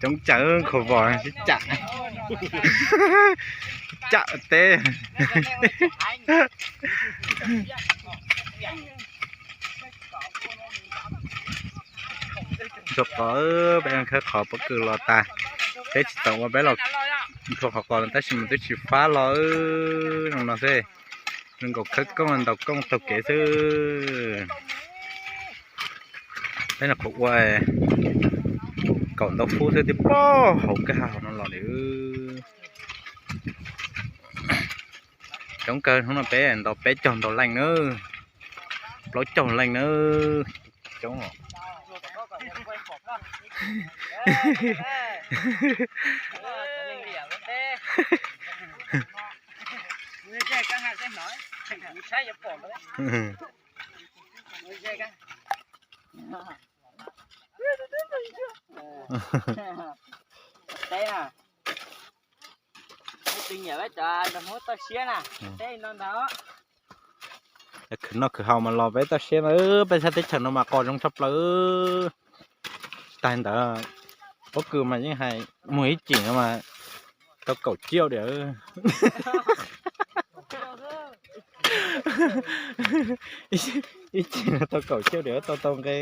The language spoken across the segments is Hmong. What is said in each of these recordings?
Coob cawv khuv vos sib cam, sib cam teb. Tsuas qhov peb khawb qhov pob kws los tas, peb tsis tau ua peb los nrua qhov qos tab sis mas twb tsis fab los zoo no xwb. Zoo nkaus khawb koob ntaus koob taug kev xwb. Peb no qhuav ua kaum ntau fub xwb twb plaub hauv kab ha hauv no los li. Coob kawg, hnub no peb ntaus peb caug ntau leej nawb, plaub caug leej nawb. Coob os. Khwv noj khwv haus mas los peb toj siab na, peb sab teb chaws no mas qos zoo tshaj plaws. Tsis tas ntawd, pob kws mas yeej hais muag ib cim no mas tau kaum ciaj diam. Ib cim no tau kaum ciaj diam tau tau nqe.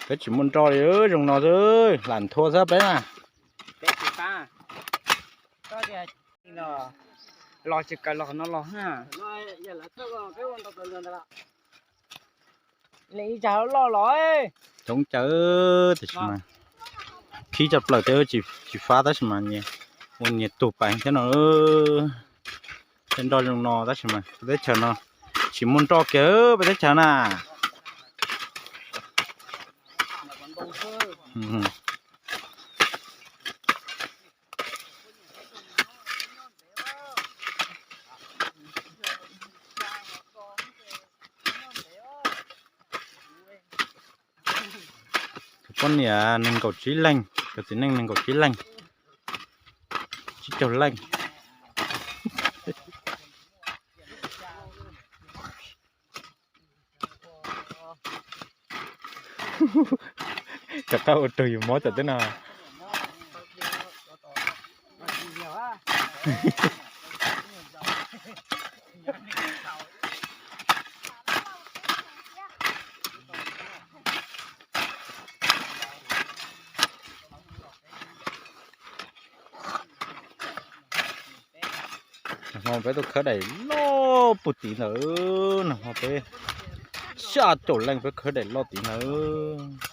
Peb tsis muaj nroj li, zoo no xwb, lam nthua xwb peb na. Los tsis kaw los no los. Li ib tsam loj los. Coob cawv tiam sis mas khib tshaj plaws thiab, tsis fab tab sis mas ua nyias tug peev thiab no. Tej nroj zoo no tab sis mas peb teb chaws no tsis muaj nroj kiag peb teb chaws na. Cov poj niam nees nkaum tsib leeg, cov txiv neej nees nkaum tsib leeg, tsib caug leej. Rov qab ua rau yus mob tom teb no. Nag hmo peb tuaj khawb daim loj puag tid ntawd, nag hmo peb xya caum leej peb khawb daim loj tid ntawd.